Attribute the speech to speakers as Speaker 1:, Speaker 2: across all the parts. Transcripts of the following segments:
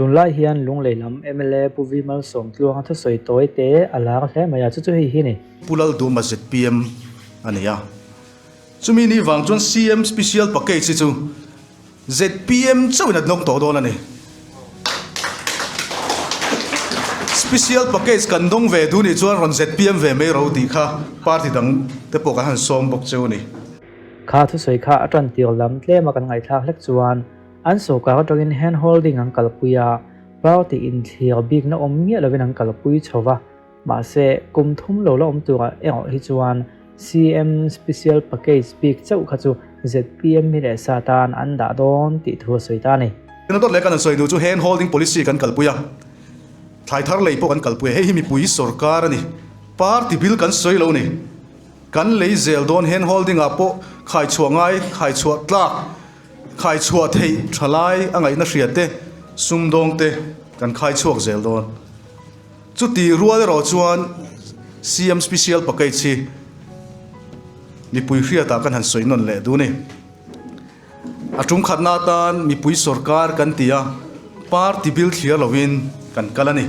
Speaker 1: Tunlai hian Lunglei lam mla Pu V Malsawmtluanga thusawi tawi te a lar hle mai a, chu chu hei hi ni.
Speaker 2: Pu Lalduma zpm a ni a, chumi ni vang chuan CM Special Package hi chu zpm chauhin a dawng tawh dawn a ni. Special Package kan dawng ve duh nih chuan rawn zpm ve mai ro tih kha party dang te pawh kan han sawm bawk cheu a ni.
Speaker 1: Kha thusawi kha a tan tir lam tlema kan ngaihthlak hlek chuan An sawrkar atangin hand holding an kalpui a, party inthlir bikna awm miah lovin an kalpui chho va, mahse kum thum lo la awm turah erawh hi chuan CM special package bik chauh kha chu zpm hi leh sa tan an dah dawn tih thu a sawi ta a ni.
Speaker 2: Tuna dawt leh kan han sawi duh chu hand holding policy kan kalpui a, thlai thar lei pawh kan kalpui a, hei hi mipui sawrkar a ni, party bil kan sawi lo ni, kan lei zel dawn hand holding ah pawh khaichhuah ngai, khaichhuah tlak, Khai chhuah theih tha lai a ngaihna hria te, sumdawng te kan khai chhuak zel dawn. Chuti rual erawh chuan CM Special Package hi mipui hriatah kan han sawi nawn leh duh ni. A tum khatna atan mipui sawrkar kan ti a, party bil thliar lovin kan kal a ni.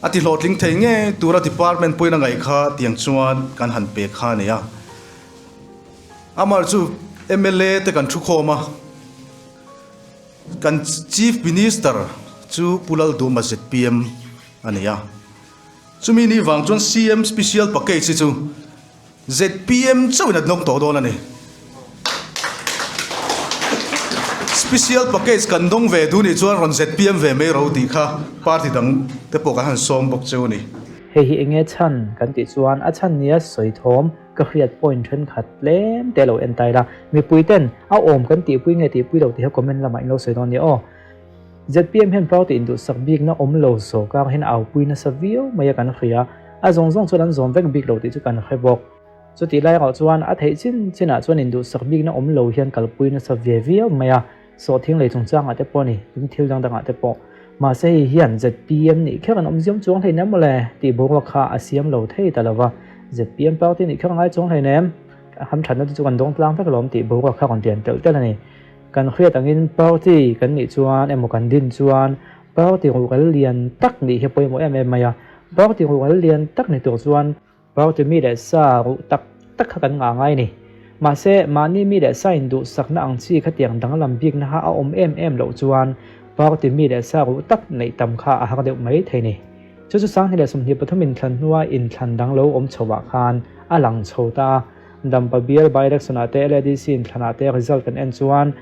Speaker 2: A ti hlawhtling thei ngei tura department pawhin a ngaih kha tiang chuan kan han pe kha a ni a. Amar chu mla te kan thukhawm a, kan Chief Minister chu Pu Lalduma zpm a ni a. Chumi ni vang chuan CM Special Package hi chu zpm chauhin a dawng tawh dawn a ni. Special Package kan dawng ve duh nih chuan rawn zpm ve mai ro tih kha party dang te pawh kan han sawm bawk cheu a ni.
Speaker 1: Hei hi enge chhan kan tih chuan a chhan nia sawi thawm Ka hriat point thenkhat tlem te lo en ta ila, mipui ten a awm kan tihpui nge tihpui lo tih kha comment lamah in lo sawi dawn nia aw. Zpm hian party induhsak bikna awm lo sawrkar hian a aupui nasa viau mai a kan hria, a zawng zawng chuan an zawm vek bik lo tih chu kan hre bawk. Chutih lai erawh chuan a theih chin chinah chuan induhsak bikna awm lo hian kalpui nasa ve viau mai a. Sawhthing lei chungchangah te pawh a ni, tin thil dang dangah te pawh. Mahse hei hian zpm nih kher an awm ziam chuang hleinem mawle tih boruak kha a siam lo thei ta lova. Zpm party nih kher a ngai chuang hleinem, hamthatna te chu kan dawng tlang vek alawm tih boruak kha rawn lian telh telh a ni. Kan hriat angin party kan nih chuan emaw kan din chuan party ruhral lian tak nih hi a pawimawh em em mai a. Party ruhral lian tak ni tur chuan Party mi leh sa ruh tak tak kha kan ngah ngai a ni. Mahse, mahni mi leh sa induhsakna ang chi khatiang danglam bikna kha a awm em em loh chuan party mi leh sa ruh tak neih tam kha a har deuh mai thei ni. Chu chu 2023 inthlan hnua inthlan dang lo awm chhoah khan a lang chho ta a. Dampa bial by-election-ah te LADC inthlanah te result kan en chuan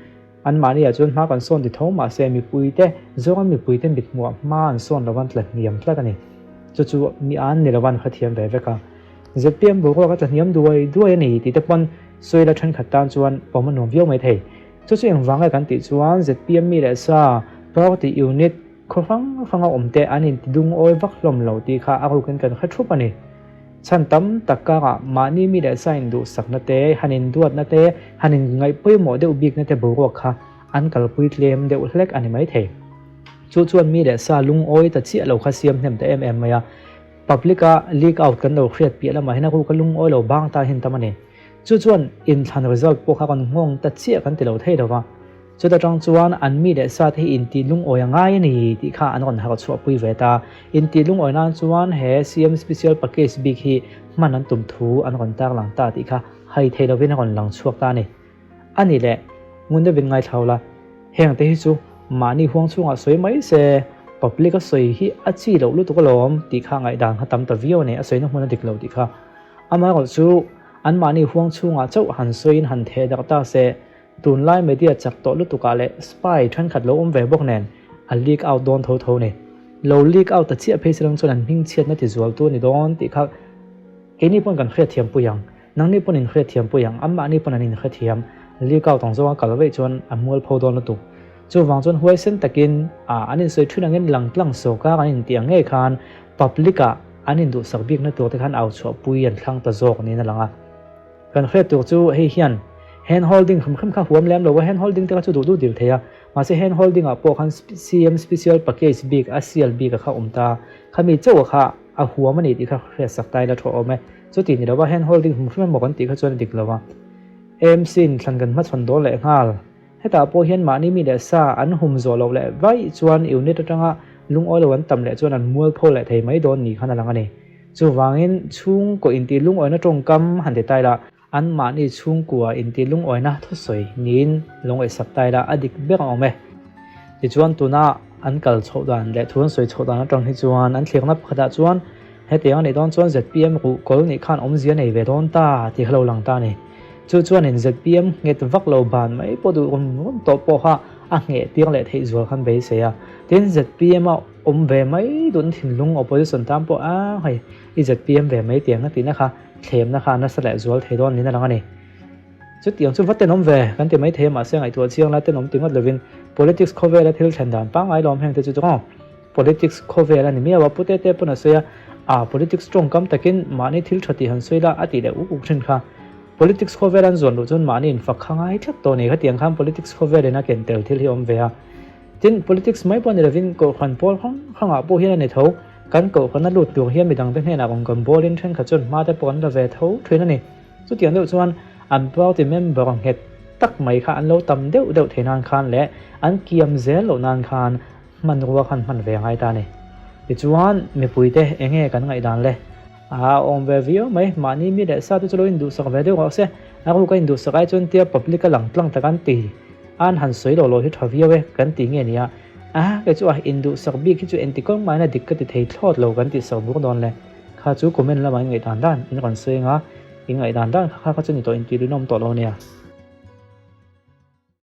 Speaker 1: Anmahniah chuan hma kan sawn ti tho mahse mipuite zawng mipuite mithmuah hma an sawn lo an tla hniam tlat a ni. Chu chu mi an ni lo an hrethiam ve vek a. Zpm boruak a tla hniam duai duai a ni tih te pawn sawi la thenkhat tan chuan awm a nuam viau mai thei. Chu chu engvang nge kan tih chuan zpm mi leh sa party unit khaw hrang hranga awm te an inti dungawi vak hlawm lo tih kha a rukin kan hre thup a ni. Chhan tam tak karah mahni mi leh sa induhsakna te, han induatna te, han inngaih pawimawh deuh bikna te boruak kha an kalpui tlem deuh hlek a ni maithei. Chu chuan mi leh sa lungawi ta chiah lo kha siam hnem ta em em mai a. Public-a leak out kan lo hriat piah lamah hian a ruka lungawi lo bang ta hin tam a ni. Chu chuan inthlan result pawh kha rawn nghawng ta chiah kan ti lo thei lo va. Chuta tang chuan an mi leh sa te hi intih lungawi a ngai a ni tih kha an rawn harh chhuahpui ve ta. Intih lungawi nan chuan he CM Special Package bik hi hman an tum thu an rawn tarlang ta tih kha hai thei lovin a rawn lang chhuak ta a ni. A ni leh, ngun deuhin ngaithlau la, heng te hi chu mahni huang chhungah sawi mai se, public a sawi hi a chi loh lutuk alawm tih kha ngaihdan kha tam ta viau a ni, a sawina hmun a dik lo tih kha. Amaherawh chu anmahni huang chhungah chauh han sawiin han theh darh ta se, Tunlai media chak tawh lutukah leh spy thenkhat lo awm ve bawk nen a leak out dawn tho tho ni. Lo leak out ta chiah phei silang chuan an hmingchhiatna ti zualtu a ni dawn tih kha keini pawn kan hriatthiam pui ang, nangni pawn in hriatthiam pui ang, anmahni pawn an inhrethiam. Leak out ang zawnga kal veih chuan a mualpho dawn lutuk. Chuvang chuan huaisen takin an insawi thin angin langtlang sawrkar an intih ang ngei khan public ah an induhsak bikna tur te khan au chhuahpui an thlang ta zawk niin a lang a. Kan hriat tur chu hei hian hand holding hrim hrim kha huam lem lo a, hand holding te kha chu duh duh dil thei a, mahse hand holding ah pawh khan CM special package bik a sial bik a kha awm ta, khami chauh a kha a huam a ni tih kha hriat sak ta ila thaw awm e, chuti ni lova hand holding hrim hrim emaw kan tih kha chuan a dik lo a, AMC in thlan kan hmachhawn dawn leh nghal. Hetah pawh hian mahni mi leh sa an hum zawh loh leh vaih chuan unit atanga lungawi lo an tam leh chuan an mualpho leh thei mai dawn ni khan a lang a ni. Chuvangin chhungkaw intih lungawina tawngkam han ti ta ila, anmahni chhungkua intih lungawina thusawi niin lo ngaihsak ta ila a dik ber ang awm e. Tichuan tuna an kal chhoh dan leh thu an sawi chhoh dan atang hi chuan an thlirna pakhatah chuan hetiang a nih dawn chuan zpm ruhkawl nih khan awmzia nei ve dawn ta tih kha lo lang ta a ni. Chu chuanin zpm nghet vak lo ban mai pawh duh rum rum tawh pawha a ngheh tir leh theih zual khan beisei a. Tin zpm a awm ve mai duhna thinlung opposition tan pawh a hei i zpm ve mai tiang a tihna kha thlemna kha a nasa leh zual thei dawn niin a lang a ni. Chutiang chu va tenawm ve kan ti mai thei a mahse ngaihtuah chiang la tenawm ti ngawt lovin politics khawvela thil thlen dan pangngai lawm heng te chu chuang politics khawvel a ni miau a pute te pawn a sawi a a politics tawngkam takin mahni thil tha tih han sawi la a tih leh uk uk thin kha politics khawvel an zuan luh chuan mahni infak kha ngai tlat tawh a ni khatiang khan politics khawvelin a ken tel thil hi a awm ve a. Tin, politics mai pawh ni lovin Kohhran pawl hrang hrangah pawh hian a ni tho. Kan Kohhrana lut tur hian midangte hnenah rawn kan bawlin thenkhat chuan hma te pawh an la ve tho thin a ni. Chutiang deuh chuan an party member nghet tak mai kha an lo tam deuh deuh thei nan khan leh an kiam zel loh nan khan hmanrua khan hman ve a ngai ta a ni. Tichuan, mipuite enge kan ngaihdan le? A awm ve viau mai, mahni mi leh sa te chu lo induhsak ve deuh rawh se, a ruk a induhsak ai chuan tia public a lang tlang tak an ti, an han sawi lo lo hi tha viau e kan ti nge nia, a kei chu a induhsak bik hi chu engti kawng mahin a dik ka ti thei thlawt lo kan tih sak bur dawn le, kha chu comment lamah in ngaihdan dan in rawn sawi anga, in ngaihdan dan kha kha kha chu ni tawh intih rinawm tawh lo nia.